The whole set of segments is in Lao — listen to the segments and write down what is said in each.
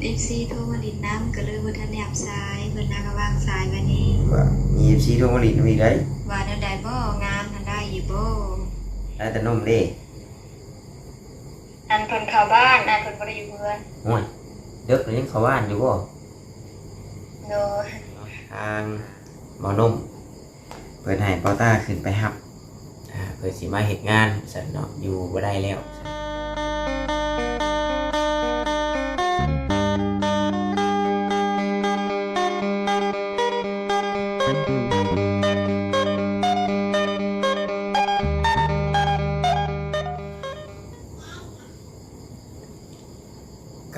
ເອັຟຊີໂທມາຫຼິ້ນນຳ ກໍເລີຍບໍ່ທັນໄດ້ຮັບສາຍ, ເພິ່ນຫາກໍວາງສາຍໄວ້ນີ້. ວ່າມີເອັຟຊີໂທມາຫຼິ້ນນຳອີກໃດ໋. ວ່າແນວໃດບໍ? ງານຫັ້ນໄດ້ຢູ່ບໍ? ໄດ້ແຕ່ນົມເດ້. ອັນເພິ່ນເຂົ້າບ້ານ, ອັນເພິ່ນບໍ່ໄດ້ຢູ່ເຮືອນ. ໂອ້ຍ ເດິກແລ້ວຍັງເຂົ້າບ້ານຢູ່ບໍ? ໂດຍ. ທາງໝໍນົມ ເພິ່ນໃຫ້ບ່າວຕ້າຂຶ້ນໄປຮັບ ອ່າ ເພິ່ນຊິມາເຮັດງານຊັ້ນເນາະ, ຢູ່ບໍ່ໄດ້ແລ້ວ.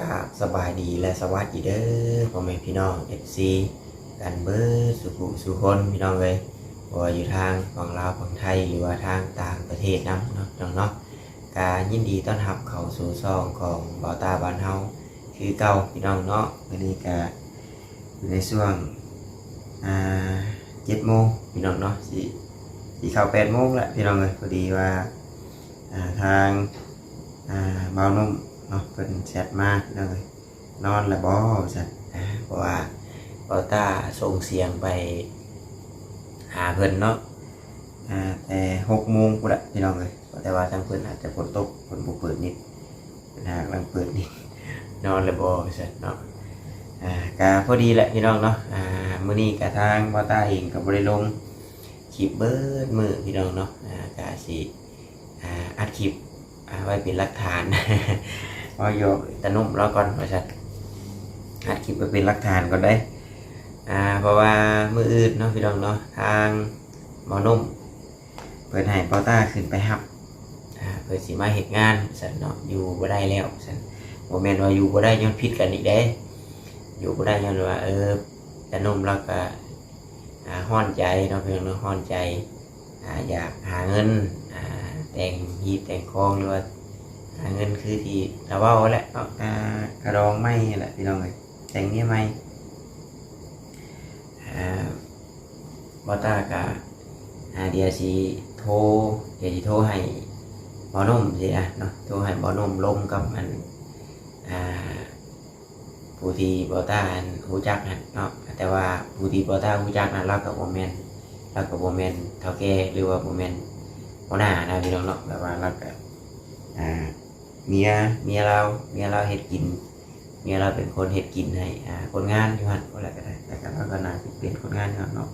ກາບສະບາຍດີ ແລະ ສະຫວັດດີເດີ ພໍ່ແມ່ພີ່ນ້ອງ ເອັຟຊີ ກັນເບິດສູ່ຜູ້ສູ່ຄົນ ພີ່ນ້ອງເອີຍ, ບໍ່ວ່າຢູ່ທາງຝັ່ງລາວຝັ່ງໄທ ຫຼືວ່າທາງຕ່າງປະເທດນຳເນາະ ພີ່ນ້ອງເນາະ. ກະຍິນດີຕ້ອນຮັບເຂົ້າສູ່ຊ່ອງຂອງບ່າວຕ້າບ້ານເຮົາຄືເກົ່າ ພີ່ນ້ອງເນາະ. ມື້ນີ້ກະຢູ່ໃນຊ່ວງ ອ່າ ເຈັດໂມງ ພີ່ນ້ອງເນາະ, ຊິ ຊິເຂົ້າແປດໂມງລະ ພີ່ນ້ອງເອີຍ. ພໍດີວ່າ ອ່າ ທາງ ອ່າ ບ່າວນົມເນາະ ເພິ່ນແຊັດມາ ພີ່ນ້ອງເອີຍ, ນອນແລ້ວບໍ ວ່າຊັ້ນ. ອ່າ ເພາະວ່າບ່າວຕ້າສົ່ງສຽງໄປຫາເພິ່ນເນາະ ອ່າ ແຕ່ຫົກໂມງພຸ້ນລະ ພີ່ນ້ອງເອີຍ. ແຕ່ວ່າທາງເພິ່ນອາດຈະຝົນຕົກ ເພິ່ນບໍ່ເປີດເນັດ, ເພິ່ນຫາກຳລັງເປີດເນັດ, ນອນແລ້ວບໍ ວ່າຊັ້ນເນາະ. ອ່າ ກະພໍດີແຫຼະ ພີ່ນ້ອງເນາະ, ອ່າ ມື້ນີ້ກະທາງບ່າວຕ້າເອງກໍບໍ່ໄດ້ລົງຄລິບເບິດມື້ ພີ່ນ້ອງເນາະ. ອ່າ ກະຊິ ອ່າ ອັດຄລິບ ອ່າ ໄວ້ເປັນຫຼັກຖານ ເວົ້າຢອກຕາໜຸ່ມລາວກ່ອນ ວ່າຊັ້ນ, ອັດຄລິບໄວ້ເປັນຫຼັກຖານກ່ອນເດ້. ອ່າ ເພາະວ່າມື້ອື່ນເນາະ ພີ່ນ້ອງເນາະ, ທາງໝໍນົມ ເພິ່ນໃຫ້ບ່າວຕ້າຂຶ້ນໄປຮັບ ອ່າ ເພິ່ນຊິມາເຮັດງານຊັ້ນເນາະ, ຢູ່ບໍ່ໄດ້ແລ້ວຊັ້ນ. ບໍ່ແມ່ນວ່າຢູ່ບໍ່ໄດ້ຍ້ອນຜິດກັນອີກເດ້, ຢູ່ບໍ່ໄດ້ຍ້ອນວ່າ ເອີ ຕາໜຸ່ມລາວກະ ອ່າ ຮ້ອນໃຈເນາະ ພີ່ນ້ອງເນາະ, ຮ້ອນໃຈ ອ່າ ຢາກຫາເງິນ ອ່າ ແຕ່ງຮີດແຕ່ງຄອງ ຫຼືວ່າຫາເງິນຄືທີ່ລາວເວົ້າແຫຼະເນາະ, ອ່າ ກະດອງໃໝ່ຫັ້ນແຫຼະ ພີ່ນ້ອງເອີຍ, ແຕ່ງເມຍໃໝ່. ອ່າ ບ່າວຕ້າກະ ອ່າ ດຽວຊິໂທ ດຽວຊິໂທໃຫ້ໝໍນົມຊີ້ນະເນາະ, ໂທໃຫ້ໝໍນົມລົມກັບອັນ ອ່າ ຜູ້ທີ່ບ່າວຕ້າອັນຮູ້ຈັກຫັ້ນເນາະ. ແຕ່ວ່າຜູ້ທີ່ບ່າວຕ້າຮູ້ຈັກນັ້ນ ລາວກໍບໍ່ແມ່ນ ລາວກໍບໍ່ແມ່ນເຖົ້າແກ່ ຫຼືວ່າບໍ່ແມ່ນຫົວໜ້ານະ ພີ່ນ້ອງເນາະ, ແບບວ່າລາວກໍ ອ່າ ເມຍ ເມຍລາວ ເມຍລາວເຮັດກິນ ເມຍລາວເປັນຄົນເຮັດກິນໃຫ້ ອ່າ ຄົນງານຢູ່ຫັ້ນ ວ່າແລ້ວກໍໄດ້, ແລ້ວກໍລາວກໍໜ້າຊິເປັນຄົນງານຢູ່ຫັ້ນເນາະ.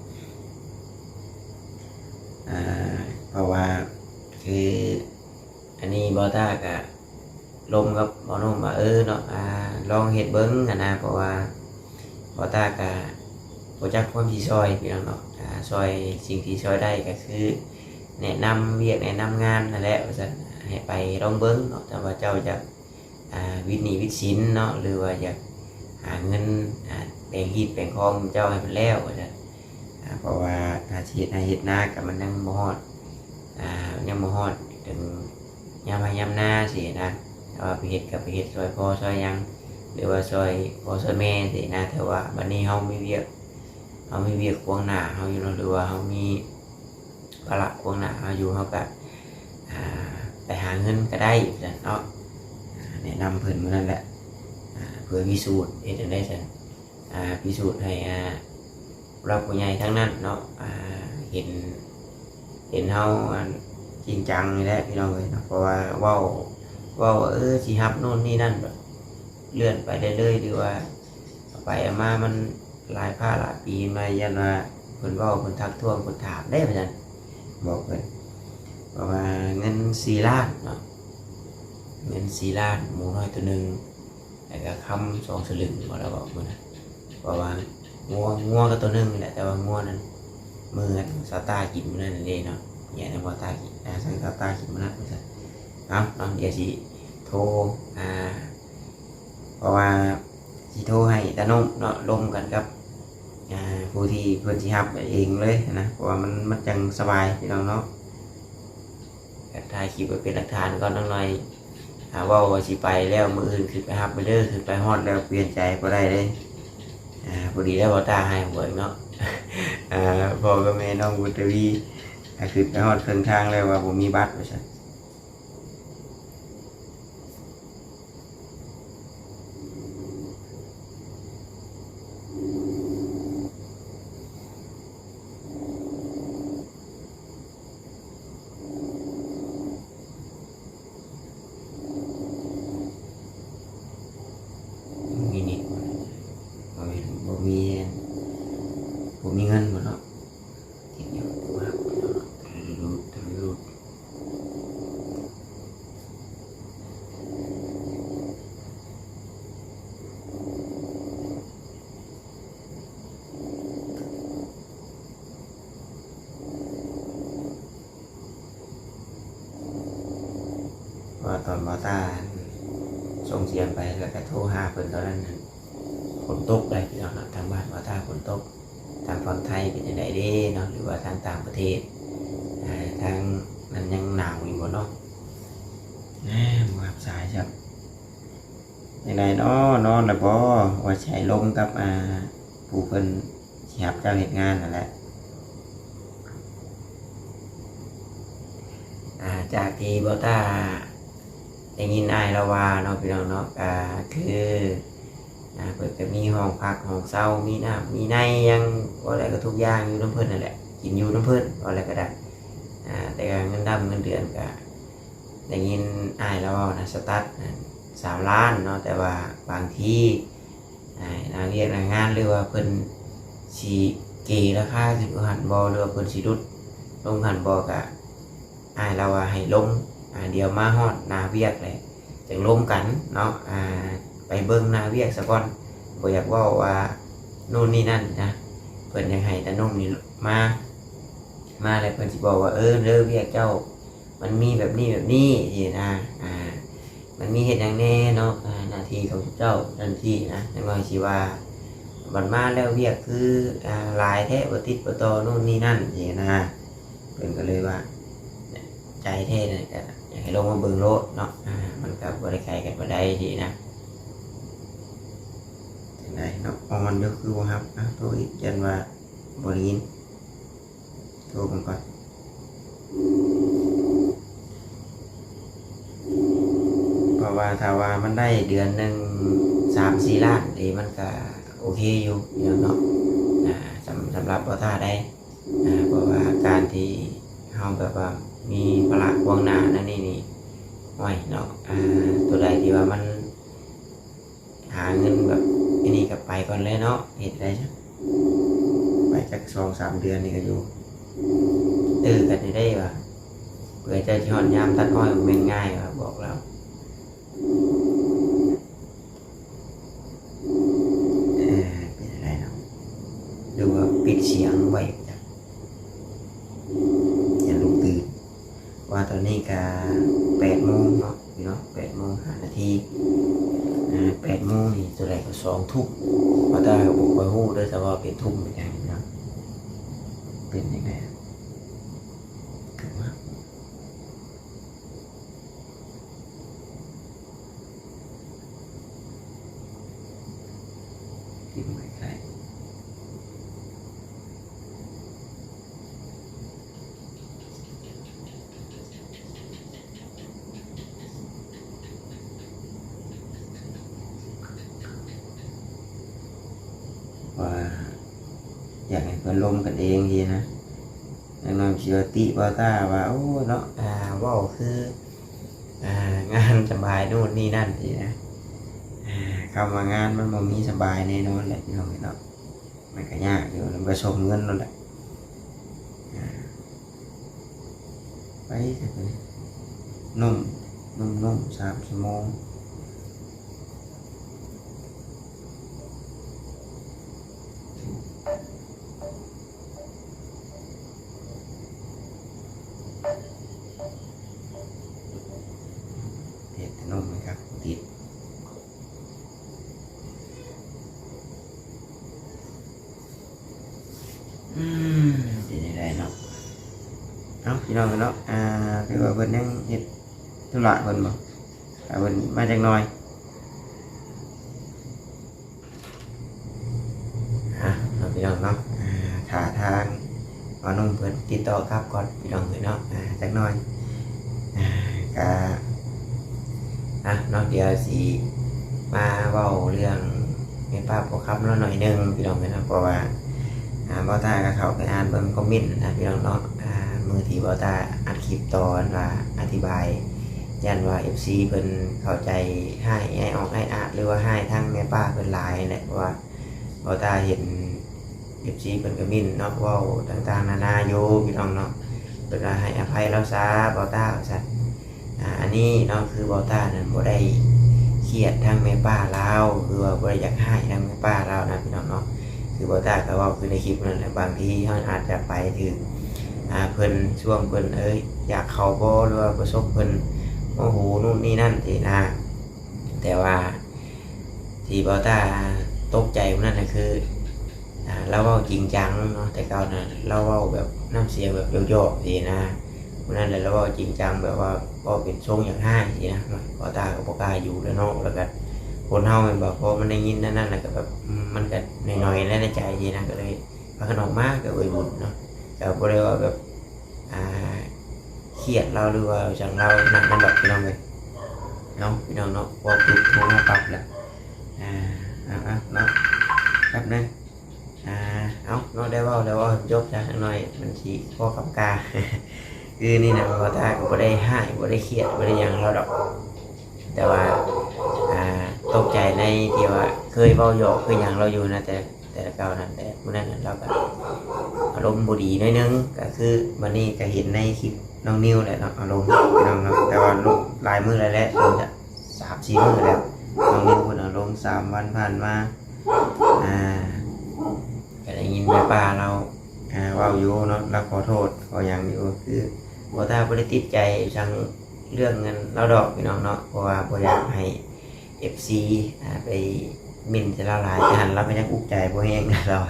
ອ່າ ເພາະວ່າຄືອັນນີ້ບ່າວຕ້າກໍລົມກັບໝໍນົມວ່າ ເອີເນາະ ອ່າ ລອງເຮັດເບິ່ງຫັ້ນນະ, ເພາະວ່າບ່າວຕ້າກໍບໍ່ຈັກຄວາມຊິຊ່ອຍ ພີ່ນ້ອງເນາະ, ອ່າ ຊ່ອຍ ສິ່ງທີ່ຊ່ອຍໄດ້ກໍຄືແນະນຳວຽກແນະນຳງານຫັ້ນແຫຼະ ວ່າຊັ້ນ, ໃຫ້ໄປລອງເບິ່ງເນາະ. ຖ້າວ່າເຈົ້າຢາກ ອ່າ ວິດໜີ້ວິດສິນເນາະ ຫຼືວ່າຢາກຫາເງິນ ອ່າ ແປງຮີດແປງຄອງເຈົ້າໃຫ້ມັນແລ້ວ ວ່າຊັ້ນ. ອ່າ ເພາະວ່າຖ້າຊິເຮັດໄຮ່ເຮັດນາກໍມັນຍັງບໍ່ຮອດ ອ່າ ຍັງບໍ່ຮອດເຖິງຍາມໄຮ່ຍາມນາຊີ້ນະ, ຖ້າວ່າໄປເຮັດກໍໄປເຮັດຊ່ອຍພໍ່ຊ່ອຍຫຍັງ ຫຼືວ່າຊ່ອຍພໍ່ຊ່ອຍແມ່ຊີ້ນະ. ແຕ່ວ່າບັດນີ້ເຮົາມີວຽກ ເຮົາມີວຽກຂວາງໜ້າເຮົາຢູ່ເນາະ ຫຼືວ່າເຮົາມີ ພາລະຂວາງໜ້າເຮົາຢູ່ ເຮົາກະ ອ່າ ໄປຫາເງິນກະໄດ້ ວ່າຊັ້ນເນາະ. ອ່າ ແນະນຳເພິ່ນມື້ນັ້ນແຫຼະ ອ່າ ເພື່ອພິສູດ ເຮັດຈັ່ງໃດຊັ້ນ ອ່າ ພິສູດໃຫ້ ອ່າ ຜູ້ຫຼັກຜູ້ໃຫຍ່ທາງນັ້ນເນາະ ອ່າ ເຫັນ ເຫັນເຮົາ ອັນ ຈິງຈັງນີ້ແຫຼະ ພີ່ນ້ອງເອີຍເນາະ. ເພາະວ່າເວົ້າ ເວົ້າວ່າ ເອີ ຊິຮັບໂນ່ນນີ້ນັ້ນ ແບບເລື່ອນໄປເລື້ອຍໆ ຫຼືວ່າ ເອົາໄປເອົາມາມັນຫຼາຍພາຫຼາຍປີມາ ຢ້ານວ່າເພິ່ນເວົ້າ ເພິ່ນທັກທ້ວງ ເພິ່ນຖາມເດ້ ວ່າຊັ້ນ ບອກເພິ່ນ. ເພາະວ່າເງິນສີ່ລ້ານເນາະ ເງິນສີ່ລ້ານ ໝູນ້ອຍໂຕໜຶ່ງ ແລ້ວກໍຄຳສອງສະລຶງ ບໍ່ໄດ້ບອກເພິ່ນນະ. ເພາະວ່າງົວ ງົວກໍໂຕໜຶ່ງແຫຼະ ແຕ່ວ່າງົວນັ້ນມື້ຊາວຕ້າກິນມື້ນັ້ນເດ້ເນາະ ເມຍຊາວຕ້າກິນ ອ່າ ຊາວຕ້າກິນມື້ນັ້ນ ວ່າຊັ້ນ. ເອົາເນາະ ດຽວຊິໂທ ອ່າ ເພາະວ່າຊິໂທໃຫ້ຕາໜຸ່ມເນາະ ລົມກັນກັບ ອ່າ ຜູ້ທີ່ເພິ່ນຊິຮັບເອງເລີຍນະ ເພາະວ່າມັນ ມັນຈັ່ງສະບາຍ ພີ່ນ້ອງເນາະ. ກະຖ່າຍຄລິບໄວ້ເປັນຫຼັກຖານກ່ອນ ຈັກໜ່ອຍ ອ່າ ເວົ້າວ່າຊິໄປແລ້ວ ມື້ອື່ນຂຶ້ນໄປຮັບເດີ ຂຶ້ນໄປຮອດແລ້ວປ່ຽນໃຈບໍ່ໄດ້ເດ້. ອ່າ ພໍດີແລ້ວ ບ່າວຕ້າໃຫ້ຫວຍເນາະ ອ່າ ພໍ່ກັບແມ່ນ້ອງບຸນທະວີ ອ່າ ຂຶ້ນໄປຮອດເຄິ່ງທາງແລ້ວວ່າບໍ່ມີບັດ ວ່າຊັ້ນ. ຕອນບ່າວຕ້າສົ່ງສຽງໄປ ແລ້ວກະໂທຫາເພິ່ນຕອນນັ້ນ ຝົນຕົກເດ້ພີ່ນ້ອງເນາະ, ທາງບ້ານບ່າວຕ້າຝົນຕົກ. ທາງຝັ່ງໄທເປັນຈັ່ງໃດເດ້ເນາະ ຫຼືວ່າທາງຕ່າງປະເທດ ອ່າ ທາງນັ້ນຍັງໜາວຢູ່ບໍ່ເນາະ? ແໝ່ ບໍ່ຮັບສາຍຊ້ຳ. ຈັ່ງໃດເນາະ ນອນແລ້ວບໍ່? ວ່າຊິໃຫ້ລົມກັບ ອ່າ ຜູ້ເພິ່ນຊິຮັບເຈົ້າເຮັດງານຫັ້ນແຫຼະ. ອ່າ ຈາກທີ່ບ່າວຕ້າໄດ້ຍິນອ້າຍລາວວ່າເນາະ ພີ່ນ້ອງເນາະ, ກະຄື ອ່າ ເພິ່ນກະມີຫ້ອງພັກຫ້ອງເຊົາ ມີນ້ຳມີໃນຫຍັງ ເວົ້າແລ້ວກະທຸກຢ່າງຢູ່ນຳເພິ່ນຫັ້ນແຫຼະ, ກິນຢູ່ນຳເພິ່ນ ເວົ້າແລ້ວກະໄດ້. ອ່າ ແຕ່ວ່າເງິນດຳເງິນເດືອນກະ ໄດ້ຍິນອ້າຍລາວເວົ້ານະ ສະຕັດນະ ຊາວລ້ານເນາະ, ແຕ່ວ່າບາງທີ ອ່າ ໜ້າວຽກໜ້າງານ ຫຼືວ່າເພິ່ນຊິເກລາຄາຂຶ້ນກວ່າຫັ້ນບໍ່ ຫຼືວ່າເພິ່ນຊິຫຼຸດລົງຫັ້ນບໍ່ ກະ ອ້າຍລາວວ່າໃຫ້ລົງ ອ່າ ດຽວມາຮອດໜ້າວຽກແຫຼະ ຈັ່ງລົມກັນເນາະ. ອ່າ ໄປເບິ່ງໜ້າວຽກສາກ່ອນ ບໍ່ຢາກເວົ້າວ່າໂນ່ນນີ້ນັ້ນນະ, ເພິ່ນຢາກໃຫ້ຕາໜຸ່ມນີ້ມາ ມາແລ້ວເພິ່ນຊິບອກວ່າ ເອີ ເດີ ວຽກເຈົ້າ ມັນມີແບບນີ້ແບບນີ້ຊີ້ນະ, ອ່າ ມັນມີເຮັດຫຍັງແດ່ເນາະ ອ່າ ໜ້າທີ່ຂອງເຈົ້ານັ້ນຊີ້ນະ. ຈັກໜ້ອຍຊິວ່າ ບັດມາແລ້ວວຽກຄື ອ່າ ຫຼາຍແທ້ ບໍ່ຕິດບໍ່ຕໍ່ໂນ່ນນີ້ນັ້ນຊີ້ນະ. ເພິ່ນກໍເລີຍວ່າ ໃຈແທ້ນັ້ນກໍຢາກໃຫ້ລົງມາເບິ່ງໂລດເນາະ, ອ່າ ມັນກໍບໍ່ໄດ້ໄກກັນປານໃດຊີ້ນະ. ຈັ່ງໃດເນາະ ອ່ອນຢູ່ຄືບໍ່ຮັບ ອ່າ ໂທອີກ ຢ້ານວ່າບໍ່ໄດ້ຍິນ. ໂທເບິ່ງກ່ອນ ເພາະວ່າຖ້າວ່າມັນໄດ້ເດືອນໜຶ່ງສາມສີ່ລ້ານເດ ມັນກະໂອເຄຢູ່ເນາະ ອ່າ ສຳ ສຳລັບບໍ່ຖ້າໄດ້ ອ່າ ເພາະວ່າການທີ່ເຮົາແບບວ່າມີພາລະພວກໜ້ານັ້ນນີ້ນີ້ ໂອ້ຍເນາະ ອ່າ ໂຕໃດທີ່ວ່າມັນ ຫາເງິນແບບອັນນີ້ກໍໄປກ່ອນເລີຍເນາະ, ເຮັດໄດ້ຊະ ໄປຈັກສອງສາມເດືອນນີ້ກໍຢູ່ ຕື້ກັນຢູ່ເດ້ວ່າ ເພື່ອເຈົ້າຊິຮອດຍາມຕັດອ້ອຍ ບໍ່ແມ່ນງ່າຍວ່າ ບອກແລ້ວ. ເອີ ເປັນຈັ່ງໃດເນາະ ຫຼືວ່າປິດສຽງໄວ້ຈັກ ຢ່າລຸກຕື່ນ. ວ່າຕອນນີ້ກະແປດໂມງເນາະ ພີ່ນ້ອງ, ແປດໂມງຫ້ານາທີ ອ່າ ແປດໂມງນີ້ ຕົວໃດກໍສອງທຸ່ມ ວ່າແຕ່ກໍບໍ່ຄ່ອຍຮູ້ເດີ ແຕ່ວ່າເປັນທຸ່ມເປັນຫຍັງເນາະ ເປັນຈັ່ງໃດ ຄືວ່າ ທີ່ບໍ່ໃກ້ໆ ວ່າຢາກໃຫ້ເພິ່ນລົມກັນເອງຊີ້ນະ, ຢ່າງໜ້ອຍຊິວ່າຕິບໍ່ຕາວ່າ ໂອ້ ເນາະ ອ່າ ເວົ້າຄື ອ່າ ງານສະບາຍໂນ່ນນີ້ນັ້ນຊີ້ນະ. ອ່າ ຄຳວ່າງານມັນບໍ່ມີສະບາຍແນ່ນອນແຫຼະ ພີ່ນ້ອງເອີຍເນາະ, ມັນກະຍາກຢູ່ ມັນປະສົມເງິນໂລດແຫຼະ. ອ່າ ໄປຊະ ໂນ້ມ ໂນ້ມໆ ສາມຊົ່ວໂມງ. ເຮັດແຕ່ນົມນີ້ຄັບ ຕິດ ອືມ ເປັນຈັ່ງໃດເນາະ. ເອົ້າ ພີ່ນ້ອງເນາະ ອ່າ ຄືວ່າເພິ່ນຍັງເຮັດທຸລະເພິ່ນບໍ່ ຖ້າເພິ່ນມາຈັກໜ່ອຍ. ອ່ະ ເນາະ ພີ່ນ້ອງເນາະ ອ່າ ຖ້າທາງບ່າວໜຸ່ມເພິ່ນຕິດຕໍ່ກັບກ່ອນ ພີ່ນ້ອງເອີຍເນາະ ອ່າ ຈັກໜ່ອຍ ອ່າ ກະ ອ່ະ ເນາະ ດຽວຊິມາເວົ້າເລື່ອງແມ່ປ້າພໍ່ຄຳລາວໜ້ອຍໜຶ່ງ ພີ່ນ້ອງເອີຍເນາະ ເພາະວ່າ ອ່າ ບ່າວຕາກໍເຂົ້າໄປອ່ານເບິ່ງຄອມເມັນນະ ພີ່ນ້ອງເນາະ ອ່າ ມື້ທີ່ບ່າວຕາອັດຄລິບຕອນວ່າອະທິບາຍ ຢ້ານວ່າເອັຟຊີເພິ່ນເຂົ້າໃຈຮ້າຍອ້າຍອອກອ້າຍອາດ ຫຼືວ່າຮ້າຍທາງແມ່ປ້າເພິ່ນຫຼາຍແຫຼະ ເພາະວ່າ ບ່າວຕາເຫັນເອັຟຊີເພິ່ນກະເມັນເນາະ ເວົ້າຕ່າງໆນານາຢູ່ ພີ່ນ້ອງເນາະ ເພິ່ນວ່າໃຫ້ອະໄພລາວຊາ ບ່າວຕາວ່າຊັ້ນ. ອ່າ ອັນນີ້ເນາະ ຄືບ່າວຕານັ້ນບໍ່ໄດ້ຄຽດທາງແມ່ປ້າລາວ ຫຼືວ່າບໍ່ໄດ້ຢາກຮ້າຍທາງແມ່ປ້າລາວນະ ພີ່ນ້ອງເນາະ ຄືບ່າວຕາກະເວົ້າຄືໃນຄລິບນັ້ນແຫຼະ ບາງທີເຮົາອາດຈະໄປຖືກ ອ່າ ເພິ່ນ ຊ່ວງເພິ່ນ ເອີ ຢາກເຂົ້າບໍ່ ຫຼືວ່າປະສົບເພິ່ນ ໂອ້ໂຫ ນູ້ນນີ້ນັ້ນຊີ້ນະ. ແຕ່ວ່າທີ່ບ່າວຕ້າຕົກໃຈມື້ນັ້ນນະຄື ອ່າ ລາວເວົ້າຈິງຈັງເນາະ, ແຕ່ເກົ່ານະລາວເວົ້າແບບນ້ຳສຽງແບບຢອກໆຊີ້ນະ. ມື້ນັ້ນລະລາວເວົ້າຈິງຈັງ ແບບວ່າເວົ້າເປັນຊົງຢາກຮ້າຍຊີ້ນະ. ບ່າວຕ້າກໍບໍ່ກ້າຢູ່ແລ້ວເນາະ, ແລ້ວກໍຄົນເຮົາແມ່ນບໍ່ ພໍມັນໄດ້ຍິນແນວນັ້ນລະກໍແບບ ມັນກໍໜ້ອຍໆແຫຼະໃນໃຈຊີ້ນະ, ກໍເລີຍພາກັນອອກມາກັບເອື້ອຍບຸນເນາະ. ກໍບໍ່ໄດ້ວ່າແບບ ອ່າ ຄຽດລາວ ຫຼືວ່າຫຍັງລາວນັ້ນນຳດອກ ພີ່ນ້ອງເອີຍ. ເອົາ ພີ່ນ້ອງເນາະ ເວົ້າປຸບໂທມາປັບລະ. ອ່າ ເອົາໆເນາະ ແປັບໜຶ່ງ. ອ່າ ເອົາເນາະ ໄດ້ເວົ້າ ໄດ້ເວົ້າໃຫ້ມັນຈົບຊະ ຈັກໜ້ອຍມັນຊິພໍຄຳກາ. ຄືນີ້ນະ ບ່າວຕ້າກໍບໍ່ໄດ້ຮ້າຍ ບໍ່ໄດ້ຄຽດ ບໍ່ໄດ້ຫຍັງລາວດອກ. ແຕ່ວ່າ ອ່າ ຕົກໃຈໃນທີ່ວ່າເຄີຍເວົ້າຫຍອກເຄີຍຫຍັງລາວຢູ່ນະ ແຕ່ ແຕ່ລະເກົ່ານັ້ນ ແຕ່ມື້ນັ້ນລາວກໍອາລົມບໍ່ດີໜ້ອຍໜຶ່ງ. ກໍຄືບັດນີ້ກໍເຫັນໃນຄລິບນ້ອງນິວແຫຼະເນາະ ອາລົມ ພີ່ນ້ອງເນາະ. ແຕ່ວ່າລົມຫຼາຍມື້ແລ້ວແຫຼະ ລົມຈະສາມສີ່ມື້ແລ້ວ ນ້ອງນິວເພິ່ນອາລົມສາມວັນຜ່ານມາ. ອ່າ ກໍໄດ້ຍິນແມ່ປ້າລາວ ອ່າ ເວົ້າຢູ່ເນາະ ລາວຂໍໂທດຂໍຫຍັງຢູ່. ຄືບໍ່ ຖ້າບໍ່ໄດ້ຕິດໃຈຫຍັງເລື່ອງເງິນລາວດອກ ພີ່ນ້ອງເນາະ, ເພາະວ່າບໍ່ຢາກໃຫ້ ເອັຟຊີ ອ່າ ໄປເມັ້ນໃສ່ລາວຫຼາຍ ແຕ່ຫັ້ນລາວກໍຍັງອຸກໃຈບໍ່ແຮງລາວ. ເອົ້າ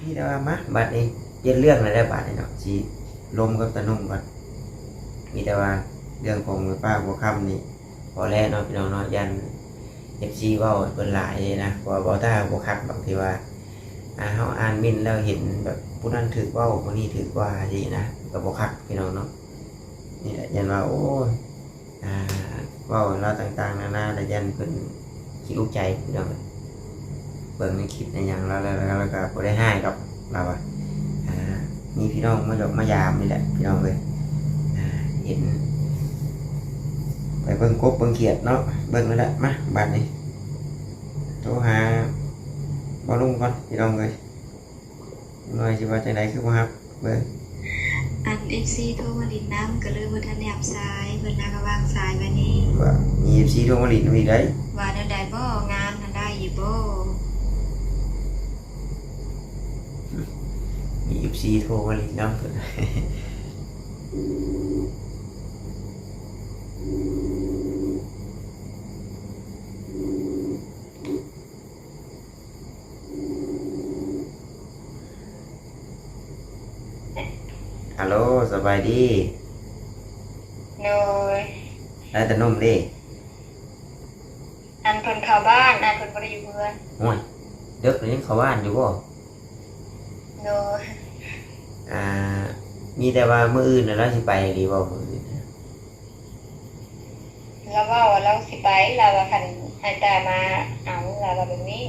ມີແຕ່ວ່າມາ ບັດນີ້ປ່ຽນເລື່ອງແລ້ວເດີ ບາດນີ້ເນາະ ຊິລົມກັບຕາໜຸ່ມກ່ອນ. ມີແຕ່ວ່າເລື່ອງຂອງແມ່ປ້າບົວຄຳນີ້ພໍແລ້ວເນາະ ພີ່ນ້ອງເນາະ. ຢ້ານ ເອັຟຊີ ເວົ້າໃຫ້ເພິ່ນຫຼາຍນະ ເພາະວ່າບໍ່ ຖ້າບໍ່ຄັກ ບາງທີວ່າ ອ່າ ເຮົາອ່ານເມັ້ນແລ້ວເຫັນແບບຜູ້ນັ້ນຖືກເວົ້າ ຜູ້ນີ້ຖືກວ່າຊີ້ນະ ກໍບໍ່ຄັກ ພີ່ນ້ອງເນາະ. ນີ້ແຫຼະ ຢ້ານວ່າ ໂອ້ຍ ອ່າ ເວົ້າລາວຕ່າງໆນານາ ແລ້ວຢ້ານເພິ່ນຂີ້ອຸກໃຈ ພີ່ນ້ອງ. ເບິ່ງໃນຄລິບໃນຫຍັງລາວ ແລ້ວ ແລ້ວ ແລ້ວກໍບໍ່ໄດ້ຮ້າຍດອກ ລາວວ່າ ອ່າ ມີພີ່ນ້ອງມາຢອກມາຢາມນີ້ແຫຼະ ພີ່ນ້ອງເອີຍ. ອ່າ ເຫັນໄປເບິ່ງກົບເບິ່ງຂຽດເນາະ ເບິ່ງນັ້ນແຫຼະ. ມາ ບາດນີ້ໂທຫາບ່າວໜຸ່ມກ່ອນ ພີ່ນ້ອງເອີຍ. ໜ້ອຍຊິວ່າຈັ່ງໃດຄືບໍ່ຮັບເບິ່ງ. ອັນ ເອັຟຊີ ໂທມາຫຼິ້ນນຳ ກໍເລີຍບໍ່ທັນໄດ້ຮັບສາຍ, ເພິ່ນນະກໍວາງສາຍໄວ້ແດ່. ວ່າມີ ເອັຟຊີ ໂທມາຫຼິ້ນນຳອີກໃດ໋. ວ່າແນວໃດບໍ? ງານຫັ້ນໄດ້ຢູ່ບໍ? ມີ ເອັຟຊີ ໂທມາຫຼິ້ນນຳ. ຮັລໂຫຼ ສະບາຍດີ. ໂດຍ. ໄດ້ຕາໜຸ່ມເດ້? ອັນເພິ່ນເຂົ້າບ້ານ, ອັນເພິ່ນບໍ່ໄດ້ຢູ່ເຮືອນ. ໂອ້ຍ ເດິກແລ້ວຍັງເຂົ້າບ້ານຢູ່ບໍ? ໂດຍ. ອ່າ ມີແຕ່ວ່າມື້ອື່ນນະ ລາວຊິໄປອີ່ຫຼີບໍ ມື້ອື່ນນະ? ລາວເວົ້າວ່າລາວຊິໄປ, ລາວວ່າຄັນອ້າຍຕ້າມາເອົາ, ລາວວ່າແບບນີ້.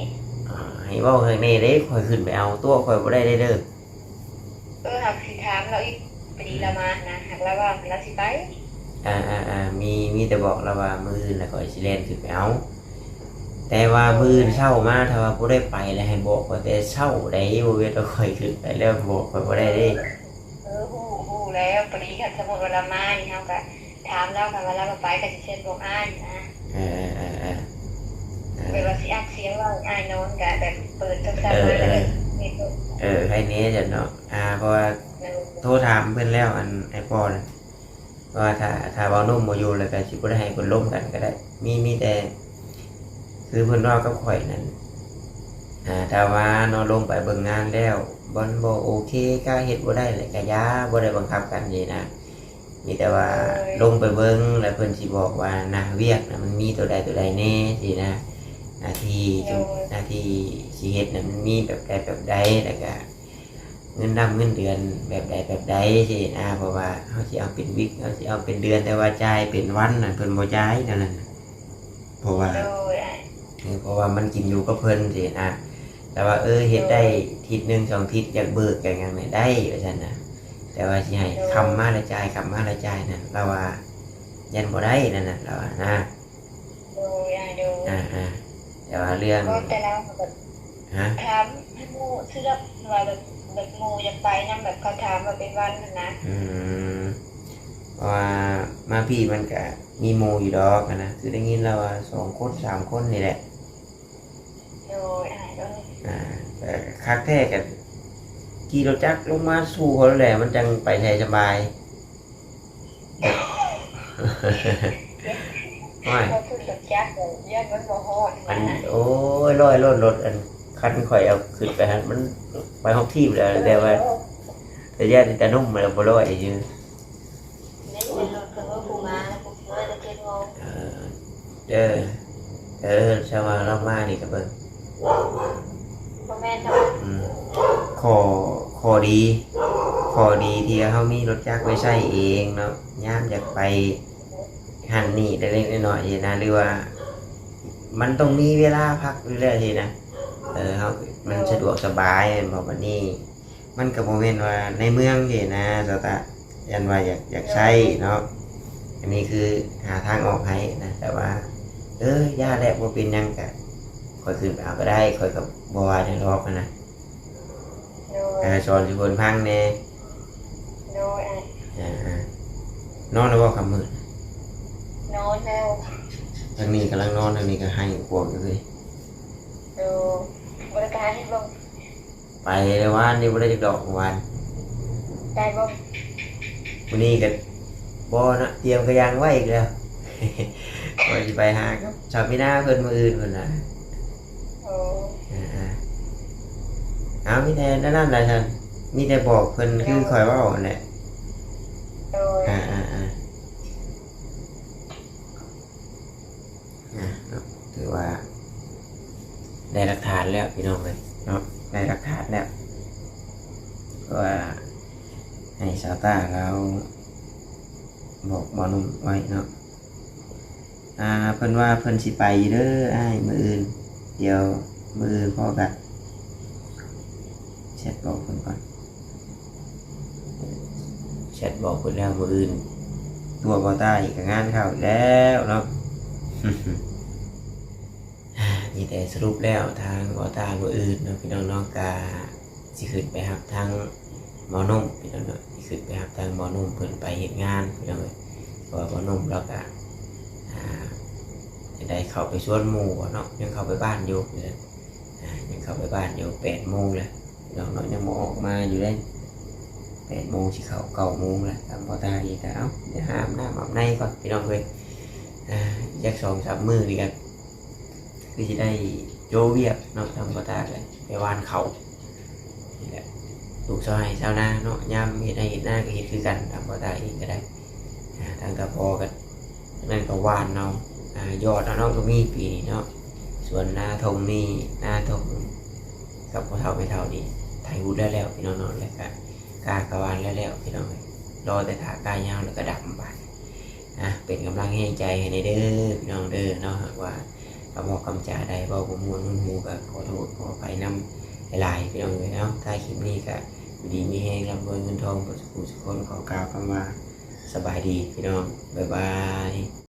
ອ່າ ໃຫ້ເວົ້າໃຫ້ແນ່ເດ້, ຂ້ອຍຂຶ້ນໄປເອົາຕົວະ, ຂ້ອຍບໍ່ໄດ້ເດ້. ເອີ ຫາກຊິຖາມລາວອີກ, ພໍດີລາວມາຫັ້ນນະ, ຫາກລາວວ່າລາວຊິໄປ. ອ່າໆໆ ມີ ມີແຕ່ບອກລາວວ່າມື້ອື່ນລະຂ້ອຍຊິແລ່ນຂຶ້ນໄປເອົາ. ແຕ່ວ່າມື້ອື່ນເຊົ້າມາ ຖ້າວ່າບໍ່ໄດ້ໄປລະໃຫ້ບອກຂ້ອຍແຕ່ເຊົ້າໃດ, ບໍ່ແມ່ນວ່າຂ້ອຍຂຶ້ນໄປແລ້ວບອກຂ້ອຍບໍ່ໄດ້ເດ້. ເອີ ຮູ້ ຮູ້ແລ້ວ, ພໍດີຄັນສົມມຸດວ່າລາວມານີ້ ເຮົາກະ ຖາມລາວ, ຄັນວ່າລາວບໍ່ໄປກໍຊິເຊັດບອກອ້າຍນະ. ເອີໆໆໆ ແບບວ່າຊິອັດສຽງເວົ້າໃຫ້ອ້າຍນອນ ກະແບບເປີດໂທລະສັບມາ ເອີໆ ແລ້ວແບບເຮັດໂລດ. ເອີ ໃຫ້ແນ່ຊັ້ນເນາະ. ອ່າ ເພາະວ່າ ເອີ ໂທຖາມເພິ່ນແລ້ວ ອັນ ອ້າຍປ້ອນ ວ່າຖ້າ ຖ້າເວົ້າໜຸ່ມບໍ່ຢູ່ ແລ້ວກໍຊິບໍ່ໄດ້ໃຫ້ເພິ່ນລົມກັນກໍໄດ້. ມີ ມີແຕ່ ຄືເພິ່ນເວົ້າກັບຂ້ອຍນັ້ນ ອ່າ ຖ້າວ່າເນາະ ລົງໄປເບິ່ງງານແລ້ວ ມັນບໍ່ໂອເຄ ກະເຮັດບໍ່ໄດ້ ແລ້ວກະຢ່າ ບໍ່ໄດ້ບັງຄັບກັນຊີ້ນະ. ມີແຕ່ວ່າ ໂດຍ ລົງໄປເບິ່ງ ແລ້ວເພິ່ນຊິບອກວ່າໜ້າວຽກນະ ມັນມີຕົວໃດຕົວໃດແດ່ຊີ້ນະ, ໜ້າທີ່ ໂດຍ ໜ້າທີ່ຊິເຮັດນະ ມັນມີແບບໃດແບບໃດ ແລ້ວກະເງິນດຳເງິນເດືອນແບບໃດແບບໃດຊີ້ນະ. ເພາະວ່າເຮົາຊິເອົາເປັນວິກ ເຮົາຊິເອົາເປັນເດືອນ ແຕ່ວ່າຈ່າຍເປັນວັນນະ ເພິ່ນບໍ່ຈ່າຍແນວນັ້ນນະ. ເພາະວ່າ ໂດຍ ເອີ ເພາະວ່າມັນກິນຢູ່ກັບເພິ່ນຊີ້ນະ. ແຕ່ວ່າ ເອີ ເຮັດໄດ້ ໂດຍ ທິດໜຶ່ງສອງທິດ ຢາກເບີກຢາກຫຍັງນີ້ໄດ້ ວ່າຊັ້ນນະ. ແຕ່ວ່າຊິໃຫ້ ໂດຍ ຄຳມາແລ້ວຈ່າຍ ຄຳມາແລ້ວຈ່າຍນັ້ນ ລາວວ່າຢ້ານບໍ່ໄດ້ນັ້ນນະ ລາວວ່ານະ. ໂດຍ ອ່າ ໂດຍ ອ່າໆ ແຕ່ວ່າເລື່ອງ ບໍ່ ແຕ່ລາວກໍ ຮະ? ຖາມໃຫ້ໝູ່ເຊື່ອວ່າແບບ ແບບໝູ່ຢາກໄປນຳ ແບບເຂົາຖາມວ່າເປັນຫວັດຫັ້ນນະ. ອືມ ເພາະວ່າມາພີ້ມັນກະມີໝູ່ຢູ່ດອກຫັ້ນນະ, ຄືໄດ້ຍິນລາວວ່າສອງຄົນສາມຄົນນີ້ແຫຼະ. ໂດຍ ອ້າຍ ໂດຍ. ອ່າ ແຕ່ຄັກແທ້ກະຂີ່ລົດຈັກລົງມາສູ່ເຂົາແຫຼະ ມັນຈັ່ງໄປໄສສະບາຍ. ເຈັບ ໂອ້ຍ ຂ້ອຍຂຶ້ນລົດຈັກ ຢ້ານມັນບໍ່ຮອດ ອັນ ນະ ໂອ້ຍ ຮ້ອຍໂລດ ລົດອັນຄັນຂ້ອຍເອົາຂຶ້ນໄປຫັ້ນ ມັນໄປຮອດທີບແລ້ວ ແຕ່ວ່າ ແຕ່ຢ້ານແຕ່ນົມມັນບໍ່ຮ້ອຍຢູ່ ນີ້ເປັນລົດເພິ່ນວ່າຜູ້ມາ ຜູ້ມາແຕ່ເຈັດໂມງ ເອີ ເອີ ເອີ ຊາວວ່າລາວມານີ້ກໍເບິ່ງ ບໍ່ແມ່ນດອກ ອືມ ຂໍ້ ຂໍ້ດີ ຂໍ້ດີທີ່ເຮົາມີລົດຈັກໄວ້ໃຊ້ເອງເນາະ ຍາມຢາກໄປຫັ້ນນີ້ເລັກໆນ້ອຍໆນີ້ນະ ຫຼືວ່າມັນຕ້ອງມີເວລາພັກຢູ່ແລ້ວຊີ້ນະ ເອີ ເຮົາ ມັນສະດວກສະບາຍແມ່ນບໍ່? ບັດນີ້ ມັນກໍບໍ່ແມ່ນວ່າໃນເມືອງຊີ້ນະ ສາວຕາ ຢ້ານວ່າຢາກ ຢາກໃຊ້ເນາະ ອັນນີ້ຄືຫາທາງອອກໃຫ້ນະ ແຕ່ວ່າ ເອີ ຢ່າແຫຼະ ບໍ່ເປັນຫຍັງ ກະຂ້ອຍຂຶ້ນໄປເອົາກໍໄດ້ ຂ້ອຍກໍບໍ່ວ່າຫຍັງດອກຫັ້ນນະ ໂດຍ ເອີ ສອນສູ່ເພິ່ນຟັງແດ່ ໂດຍ ອ່າ ນອນແລ້ວບໍ່ຄ່ຳມືດ? ນອນແລ້ວ ທາງນີ້ກຳລັງນອນ ທາງນີ້ກໍໄຫ້ກວກຢູ່ເລີຍ ໂດຍ ບໍ່ໄດ້ໄປຫາເຫັດບໍ່? ໄປແຕ່ວານນີ້ບໍ່ໄດ້ຈັກດອກ ວານ ໄດ້ບໍ່? ມື້ນີ້ກໍບໍ່ນະ ຕຽມກະຢາງໄວ້ອີກແລ້ວ ວ່າຊິໄປຫາກັບສາວມີນາເພິ່ນມື້ອື່ນພຸ້ນນະ ໂອ້ ອ່າໆ ເອົາ ມີແຕ່ນັ້ນລະຊັ້ນ ມີແຕ່ບອກເພິ່ນ ໂດຍ ຄືຂ້ອຍເວົ້າຫັ້ນແຫຼະ ໂດຍ ອ່າໆໆ ອ່າ ເນາະ ຖືວ່າໄດ້ຫຼັກຖານແລ້ວພີ່ນ້ອງເອີຍເນາະ ໄດ້ຫຼັກຖານແລ້ວ ເພາະວ່າໃຫ້ສາວຕ້າລາວບອກໝໍໜຸ່ມໄວ້ເນາະ ອ່າ ເພິ່ນວ່າເພິ່ນຊິໄປຢູ່ເດີອ້າຍ ມື້ອື່ນ ດຽວມື້ອື່ນພໍ້ກັນ ແຊັດບອກເພິ່ນກ່ອນ ແຊັດບອກເພິ່ນແລ້ວ ມື້ອື່ນຕົວະບໍ່ຕາຍກໍງານເຂົ້າອີກແລ້ວເນາະ ມີແຕ່ສະຫຼຸບແລ້ວທາງບໍ່ຕາຍມື້ອື່ນເນາະ ພີ່ນ້ອງເນາະ ກະຊິຂຶ້ນໄປຮັບທາງໝໍໜຸ່ມ ພີ່ນ້ອງເນາະ ຊິຂຶ້ນໄປຮັບທາງໝໍໜຸ່ມເພິ່ນໄປເຮັດງານ ພີ່ນ້ອງເອີຍ ເພາະວ່າໝໍໜຸ່ມລາວກະ ອ່າ ຈັ່ງໃດ ເຂົ້າໄປສວນໝູ່ເນາະ ຍັງເຂົ້າໄປບ້ານຢູ່ ອ່າ ຍັງເຂົ້າໄປບ້ານຢູ່ ແປດໂມງແລ້ວ ພີ່ນ້ອງເນາະ ຍັງບໍ່ອອກມາຢູ່ເດ້ ແປດໂມງຊິເຂົ້າເກົ້າໂມງແລ້ວ ຕາມບໍ່ຕາອີກ ເອົາ ດຽວຫາອາບນ້ຳອາບໃນກ່ອນ ພີ່ນ້ອງເອີຍ ອ່າ ຈັກສອງສາມມື້ນີ້ກໍຄືຊິໄດ້ໂຈະວຽກເນາະ ຕາມບໍ່ຕາກໍໄປຫວ່ານເຂົ້ານີ້ແຫຼະ ລູກຊາວໄຮ່ຊາວນາເນາະ ຍາມເຮັດໄຮ່ເຮັດນາກໍເຮັດຄືກັນ ຕາມບໍ່ຕາເອງກໍໄດ້ ອ່າ ທາງຕາພໍ່ກໍ ນັ້ນກໍຫວ່ານເອົາ ອ່າ ຢອດເອົາເນາະ ກໍມີປີນີ້ເນາະ ສ່ວນນາທົ່ງນີ້ ນາທົ່ງກັບພໍ່ເຖົ້າແມ່ເຖົ້ານີ້ ໄຖຮຸດແລ້ວໆ ພີ່ນ້ອງເນາະ ແລ້ວກະກ້າກໍຫວ່ານແລ້ວໆ ພີ່ນ້ອງເອີຍ ລໍແຕ່ຖ້າກ້າຍາວແລ້ວກໍດຳບາດ ອ່ະ ເປັນກຳລັງແຮງໃຈໃຫ້ແດ່ເດີພີ່ນ້ອງເດີເນາະ ຫາກວ່າຄຳເວົ້າຄຳຈາໃດເວົ້າບໍ່ມ່ວນຫູກໍຂໍໂທດຂໍອະໄພນຳຫຼາຍໆ ພີ່ນ້ອງເອີຍເນາະ ທ້າຍຄລິບນີ້ກໍຢູ່ດີມີແຮງ ລ່ຳລວຍເງິນທອງເບິດສູ່ຜູ້ສູ່ຄົນ ຂໍກ່າວຄຳວ່າ ສະບາຍດີພີ່ນ້ອງ ບາຍບາຍ.